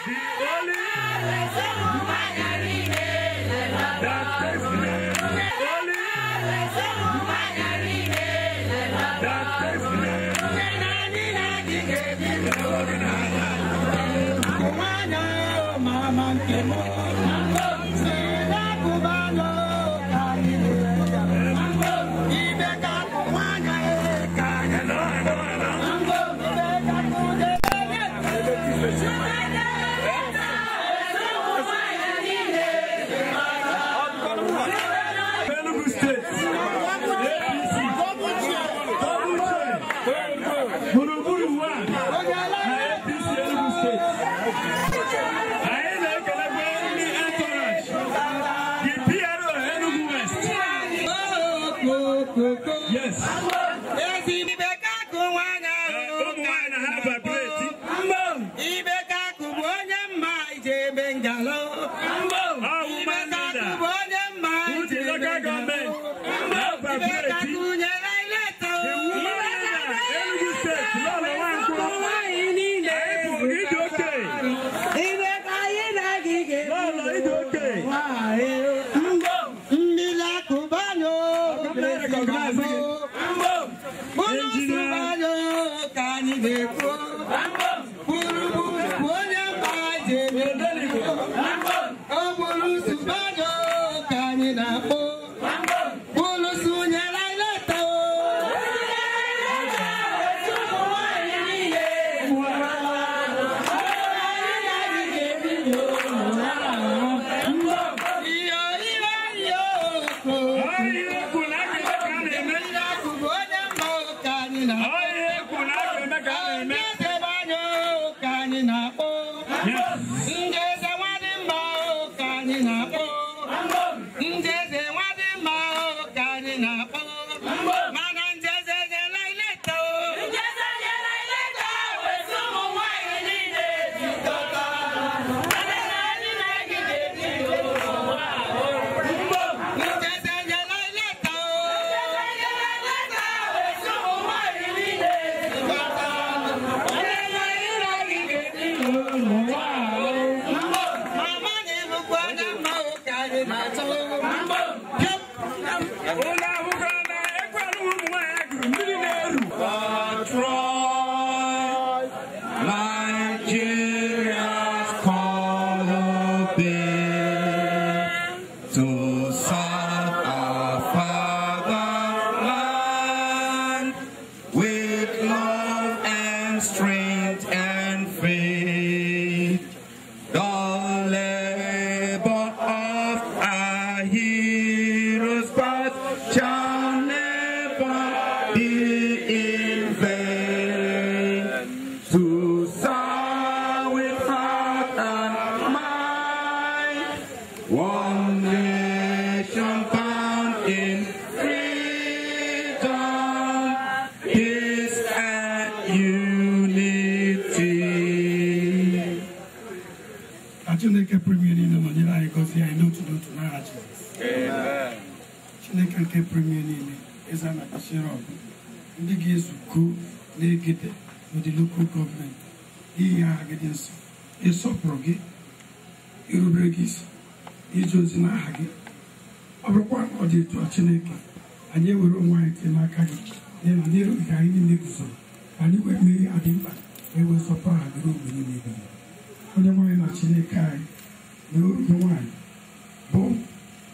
The only that takes the only that takes the Enugu State, APC, double chair, gburugburu one na APC Enugu State. Anyị na-ekelekwa ndị entourage, the PRO Enugu West. Yes. Ụmụ nwanyị na ha vibrate. Ọ woman leader, who the local government na vibrate. The woman leader, Enugu State, Lọlọ Nwankwo. Anyị bụ ịdị oke. Lọlọ ịdị oke. Recognize gị. Engineer. Ọ ihe ekwu na a ga-eme ka a na-eme. Ọ ihe ekwu na a ga-eme ka a na-eme. Yes. Ndị eze nwadịmma ka anyị na-akpọ. Ndị eze nwadịmma ka anyị na-akpọ. Mana ndị eze nyela ileta o. Ndị eze nyela ileta o. Mama na-ebukwa onye mma ka anyị na-achọ. Ụlọ akwụkwọ na ekwe alụghị ụmụ nwaanyị agụrụ mmiri na-eru. Patrol, Nigeria's call obey to serve our fatherland with love and strength and faith. The labor of our heroes past shall never be in vain. To serve with heart and mind, one nation found in freedom, peace and unity. Ka Chineke pụrụ ime niile nọnyere anyị, gọzie anyị n'otu n'otu n'aha Jizọs. Chineke nke pụrụ ime niile, eze a na-akpachiri ọgụ ndị ga-ezukọ n'Egede n'ụdị local government n'ihi aha gị dị nsọ, ịsọpụrụ gị, irubere gị isi, ije ozi n'aha gị. Ọ bụrụkwa na ọ dị etu a, Chineke, anyị ewere onwe anyị tinye n'aka gị, n'ihi na n'iru gị ka anyị niile guzoro, ka anyị wee mee ihe dị mkpa ka e wee sọpụrụ aha gị ruo mgbe niile ebighị ebi. Onye nwaanyị na Chineke anyị na oru gị nwaanyị bụ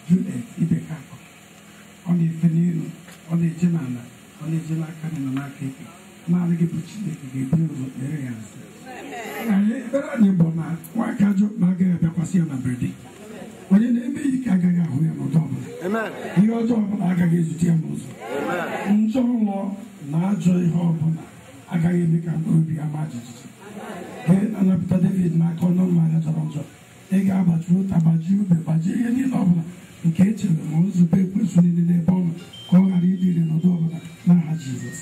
Juliet Ibekakọ, ọ na-efe n'elu, ọ na-eje n'ala, ọ na-eje n'aka nri na n'aka ekpe, naanị gị bụ Chineke ga-eburu ụzọ kpere ya azụ. Anyị ekpere anyị bụ na nwaka ajọ na agaghị abịakwasị ya na mberede. Onye na-eme ike agaghị ahụ ya n'ụdị ọbụla. Ihe ọjọọ ọbụla agaghị ezute ya n'ụzọ. Njọ ụlọ na ajọ ihe ọbụla agaghị eme ka mkpụrụ obi ya maa jijiji. Ee, na-anapụta David n'aka ọnụ mmanya jọrọ njọ. Ị ga-agbaji ụta, gbajie ube, gbajie ihe niile ọbụla nke e chere ma nzube ekwensu niile n'ebe ọ nọ, ka ọ ghara ịdị ire n'ụdị ọbụla n'aha Jizọs.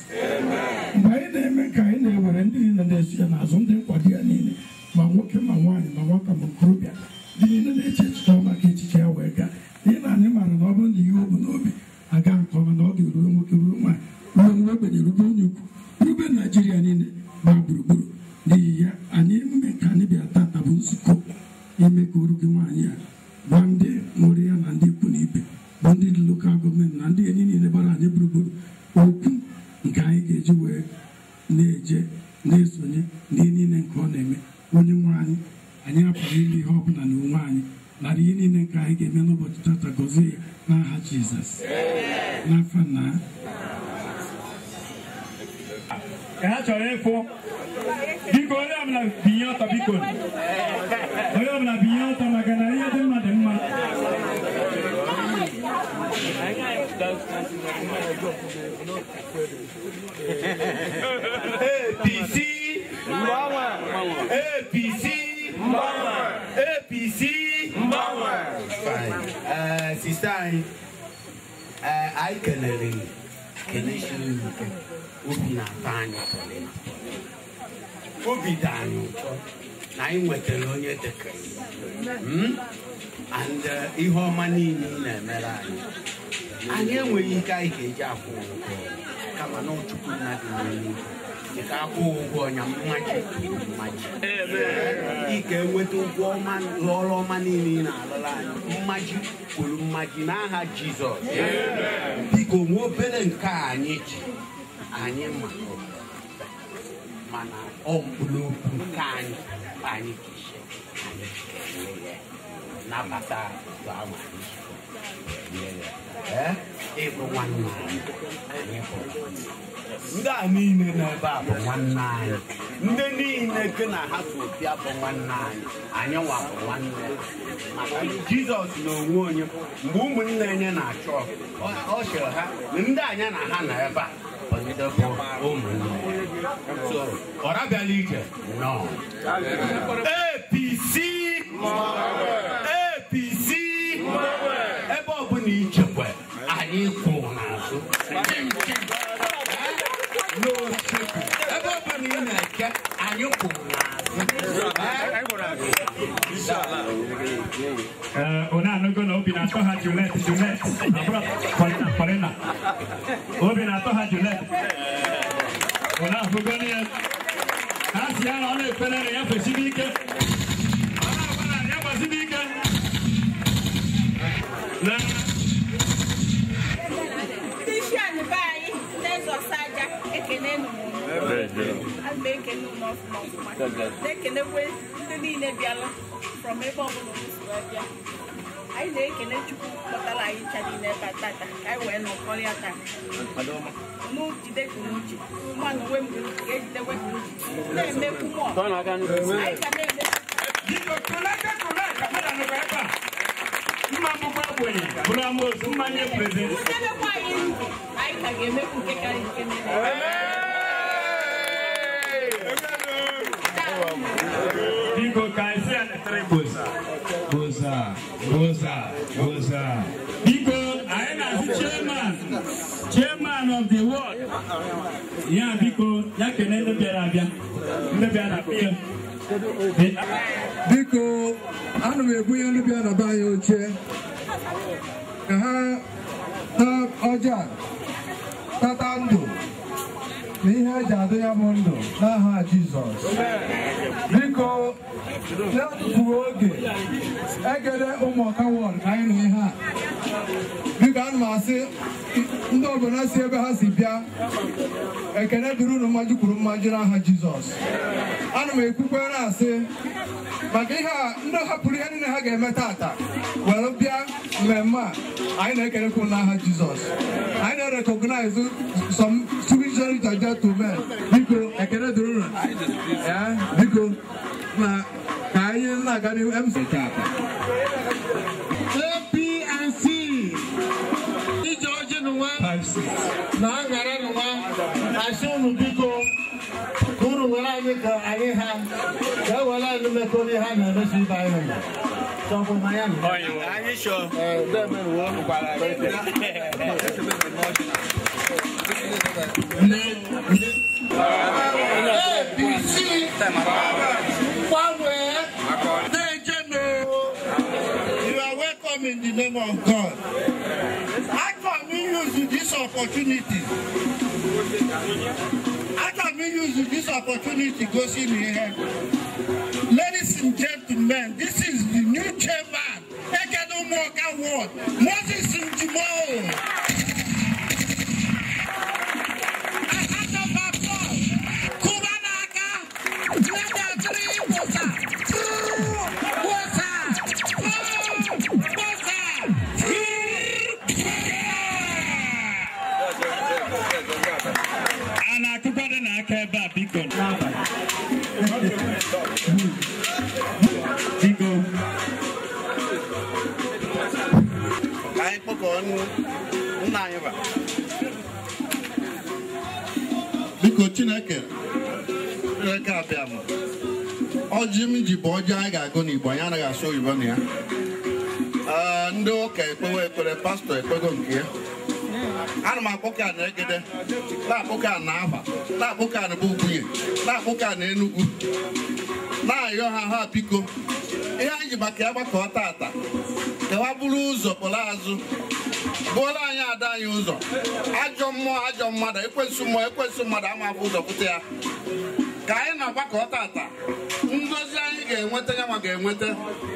Mgbe anyị na-eme ka anyị na-ewere ndị niile na-eso ya n'azụ, ndị nkwado ya niile, ma nwoke ma nwaanyị, ma nwata ma okorobịa, ndị niile na-eche echiche ọma ka echiche ya wee gaa, n'ihi na anyị maara na ọ bụrụ na ihe o bu n'obi aga nke ọma, na ọ ga-eruo nwoke, ruo nwaanyị, ruo nwa ogbenye, rube onye ukwu, rube Naijiria niile gbaa gburugburu. N'ihi ya, anyị mme ka anyị bịa tata bụ nzukọ. Ime ka oru gị nwaanyị a gwa ndị mụrụ ya na ndị ikwu na ibe bụ ndị lokal gọọmenti na ndị enyi niile gbara anyị gburugburu okwu nke anyị ga-eji wee na-eje na-esonye n'ihe niile nke ọ na-eme. Onye nwe anyị, anyị apụghị ime ihe ọbụla n'onwe anyị, nara ihe niile nke anyị ga-eme n'ụbọchị tata, gọzie ya n'aha Jizọs. N'afọ na ka ha chọrọ ịfụ, biko onye ọbụla binye ọtọ, biko onye ọbụla binye ọtọ, maka na ihe dị mma dị mma. APC, APC, APC. Fine. Sister anyị, anyị kelere gị, kelechiri ike. Obi na-atọ anyị pọlịna, obi dị anyị ụtọ na anyị nwetara onye dịka gị. And ihe ọma niile ị na-emere anyị, anyị enweghị ike anyị ga-eji akwụ ụgwọ, kama na Chukwu nna dị n'eluigwe nke akwụ ụgwọ ọnya mmaji mmaji. Ị ga-enweta ụgwọ ọma ọrụ ọma niile ị na-alụrụ anyị, mmaji kwuru mmaji n'aha Jizọs. Biko nwe obere nke a anyị ji anyị ma mana ọ mkpụrụ okwu nke anyị anyị ji anyị kelee ya, nabata otu ahụ anyị si kelee ya. Ịbụ nwanne anyị, anyị bụ ndị a niile n'ebe a bụ nwanne anyị, ndị niile gị na ha so bịa bụ nwanne anyị, anyị nwa bụ nwanne. Maka Jizọs na onwe onye mgbe ụmụnne anyị na-achọ ọ sịrị ha na ndị anyị na ha nọ ebe a bụ ndị bụ ụmụnne. So ọ rabịala ije nọ APC, APC, ebe ọbụla ichekwa anyị kwụ n'azụ. Ebe ọbụla ị na-eke anyị kwụ n'azụ. Onye anụgo na obi na-atọ ha Juliet, Juliet, abụrụ Paulina. Obi na-atọ ha Juliet. Onye ahụgo n'ihe. Ha si ya na ọ na-efere ya fesibe ike. Ọ na-agwa na ya gbasibe ike. Na Ndị isi anyị be anyị, ndị eze ọsaja, ekene nụ m. Ana m ekene unu ọfụma ọfụma. Na-ekenekwe ndị niile bịara from ebe ọbụla unu si wee bịa. Anyị na-ekene Chukwu kpọtara anyị ncha niile ebe a tata ka anyị wee nọkọrịa taa. Unu jide ka unu ji, mụ na onwe m ga-ejidekwe ka unu ji. Na-emekwu mọ. Anyị ga na-eme. Biko kụlaka kụlaka mmadụ anụkwa ebe a. Mma mbụkwa ogbenye bụrụ amoosu mmanye prezident. Unu debekwa anyị ndụ, anyị ka ga-emekwu nke karịrị nke mere. Biko ka anyị sị ya netere gbosa gbosa gbosa gbosa. Biko anyị na-asị chairman, chairman of the ward. Ya biko ya kene ndị bịara abịa, ndị bịara na bịa. Biko ana m ebunye ndị bịa na be anyị oche ka ha taa ọjị a, tata ndụ na ihe eji adị ya bụ ndụ n'aha Jizọs. Biko na-atụfughị oge, egede ụmụọka wọd ka anyị nụ ihe a. Biko ana m asị ndị ọbụla si ebe ha si bịa, ekene dịrị unu mmaji kwuru mmaji n'aha Jizọs. Ana m ekwukwe na-asị maka ihe a ndị hapụrụ ihe niile ha ga-eme tata were bịa mmemme a, anyị na-ekelekwu n'aha Jizọs. Anyị na-recognize some spiritual gentlemen. Biko ekene dịrị unu. Biko na ka anyị na-aga n'ihu MC tata. APNC ije ọjị n'ụwa na aṅara n'ụwa, asị unu biko ka unu were anyị ka anyị ha ka e were anyị mekọ ihe ha na-emesi ibe anyị nọ. Chọbụ ma ya nọ. Anyị chọ. APC gbanwee na-eje. You are welcome in the name of God. I can use this opportunity. I can use this opportunity to go see me here. Ladies and gentlemen, this is Ward, Moses Njimo. A hand of applause. Kubanaka, Leda 3 Bosa, 2 Bosa, 4 Bosa, 3. A na-akụkwado n'aka ebe a biko. Biko. Ka anyị kpọkọọ nna anyị ba. Biko Chineke, Chineke abịa m. Ọjị m ji bụ ọjị anyị ga-agụ n'Igbo, anyị anaghị asụ oyibo na ya. Ndị ụka ekpewe ekpere, pastọ ekpego nke ya. Ana m akpọ ka na Egede, na-akpọ ka na Aba, na-akpọ ka na Ugwunye, na-akpọ ka na Enugu, na-ayọ ha biko. Ihe anyị ji maka ya gbakọọ tata, ka bụrụ ụzọ kpọrọ azụ, bụọla anyị ada anyị ụzọ. Ajọ mmụọ, ajọ mmadụ, ekwensu mmụọ, ekwensu mmadụ ama afụ ụzọ pụta ya. Ka anyị na-agbakọ tata, ngozi anyị ga-enweta ya nwa ga-enweta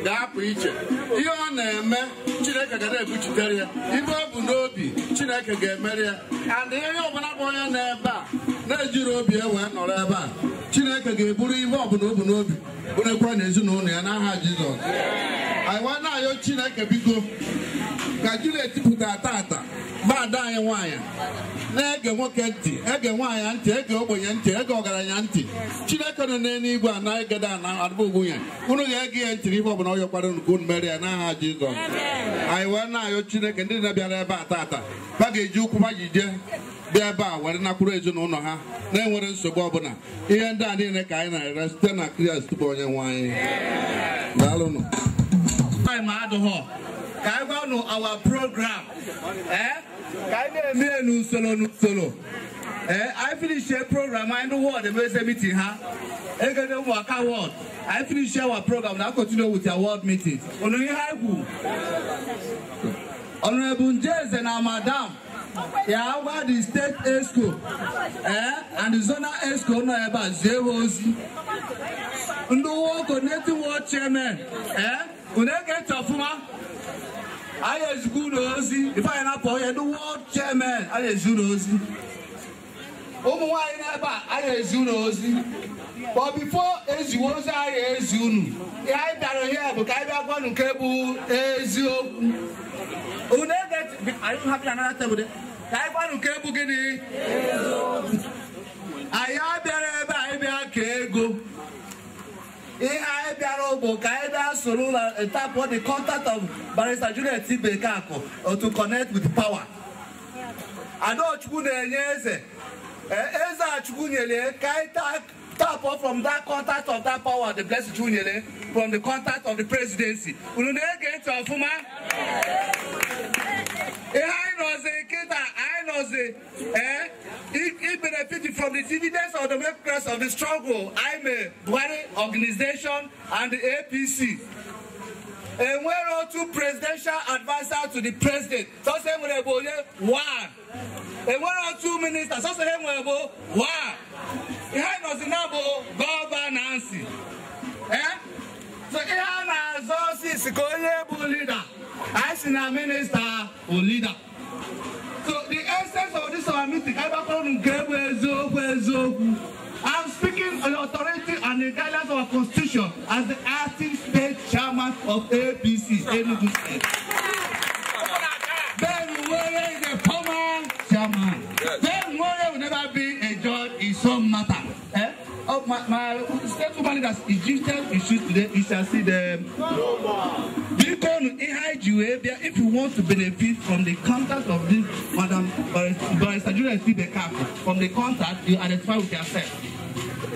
ga-apụ iche. Ihe ọ na-eme, Chineke ga na-ebuchitere ya. Ibe ọ bụ n'obi, Chineke ga-emeri ya. And ihe ọbụla bụ onye nọ ebe a na-ejiri obi e wee nọrọ ebe a, Chineke ga-eburu ibe ọbụla o bu n'obi burekwa n'ezinụlọ ya n'aha Jizọs. Anyị wee na-ayọ Chineke biko ka Juliet pụtara tata ba ada anyị nwaanyị na-ege nwoke ntị, ege nwaanyị ntị, ege ogbenye ntị, ege ọgaranya ntị. Chineke nọ n'eluigwe ana Egede ana Adịba Ugwunye, unu ga-ege ya ntị n'ife ọbụla ọ yọkwara unu ka unu mere ya n'aha Jizọs. Anyị wee na-ayọ Chineke ndị na-abịara ebe a tata, ha ga-eji ụkwụ ha ji jee bịa ebe a were nakwuru ezinụlọ ha na-enwere nsogbu ọbụla. Ihe ndị a niile ka anyị na-ere site na Kraịst bụ onye nwe anyị. Daalụnụ. Ka anyị gwa unu our program. Ka anyị na-eme n'usoro n'usoro. Anyị finish program anyị ndị ward emeze meeting ha. Egede ụmụaka ward. Anyị finish our program na continue with our ward meeting. Unu ihe anyị kwuru. Honorable Njeze na Madam ya gwa the state exco and the zonal exco nọ ebe a zie ha ozi. Ndị ward coordinating ward chairman unu ege ntị ọfụma. Anyị ezigbo unu ozi ife anyị na-apụ ọhịa ndị ward chairman anyị ezi unu ozi. Ụmụ nwaanyị n'ebe a anyị ezi unu ozi. But before eziwe ozi anyị ezi unu, ihe anyị bịara here bụ ka anyị bịa gwa unu nke bụ eziokwu. Unu ege ntị, are you having another table there? Ka anyị gwa unu nke bụ gịnị? Anyị abịara ebe anyị bịa ka ego. Ihe anyị bịara bụ ka anyị bịa soro na tap the contact of Barrister Juliet Ibekaku to connect with power. Adaochukwu na-enye eze. Eze Achukwu nyere ka anyị tap off from that contact of that power, the blessed Chukwu nyere from the contact of the presidency. Unu na-ege ntị ọfụma? Ihe anyị nọzi kịta, anyị nọzi benefit from the dividends of the democracy of the struggle I'm a Buhari organization and the APC. Enwere two presidential advisor to the president. Sọsọ enwere bụ onye one. Enwere two ministers. Sọsọ enwere bụ one. Ihe anyị nọzi na bụ governance. So ihe a na-azọ sisi ka onye bụ leader. I si na minister bụ leader. So the essence of this our meeting, I'm speaking on the authority and the guidance of our constitution as the acting state chairman of APC, Enugu State. Ben Nwore is a former chairman. Ben Nwore will never be a judge in some matter. Oh, my state woman leaders, Egyptian issues today, you shall see them. If you want to benefit from the contact of this Madam Barrister Juliet Ibekaku, from the contact, you identify with yourself.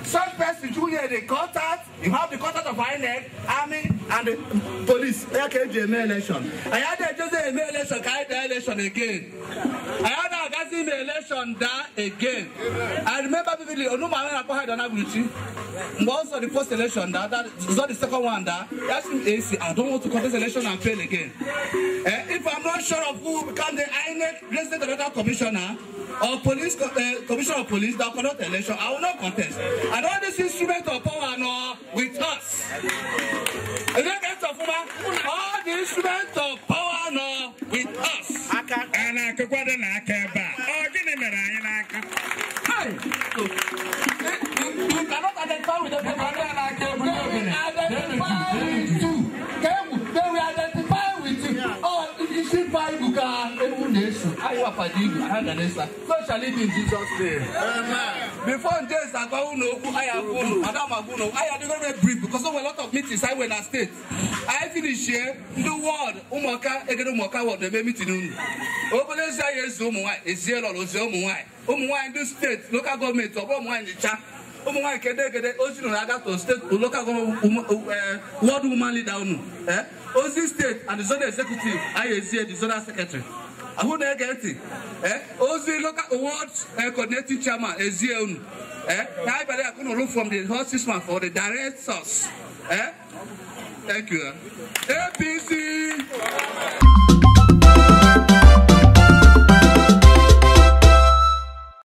Such person, you hear the contact, you have the contact of INEC, army, and the police. I had election. I had just an election, I had election again. I had a election that again. I remember vividly, also the first election that is not the second one that AC, I don't want to contest election and fail again. If I'm not sure of who become the INEC resident electoral commissioner or police commissioner of police that conduct election, I will not contest. And all this instrument of power now with us. All the instruments of power now na-akụkwado n'aka ebe a. Ọ gịnị mere anyị n'aka? You cannot identify with the people. They will identify with you. They will identify with you. Oh, isi Bible ka ewu na-eso. Anyị wapado igwe, ha ga na-eso. So shall it be in Jesus' name. Before James agwa unu okwu, anyị agwa unu, Madam agwa unu, anyị adịgo very brief because there were a lot of meetings anyị were na state. Anyị finish here, ndị ward, ụmụaka, egede ụmụaka ward eme meeting unu. Obere ezi anyị ezu ụmụ nwaanyị, ezie lọrọ ozie ụmụ nwaanyị. Ụmụ nwaanyị ndị steeti, local gọọmenti, ọ bụrụ ụmụ nwaanyị ncha. Ụmụ nwaanyị kede egede ozi nọ na-aga to steeti local gọọmenti ward woman leader unu. Ozi steeti and the zonal executive anyị ezie the zonal secretary. Ahụ na-ege ntị. Ozi local ward coordinating chairman ezie unu. Na anyị bịara akụ n'ụlọ from the horses man for the direct source. Thank you. APC.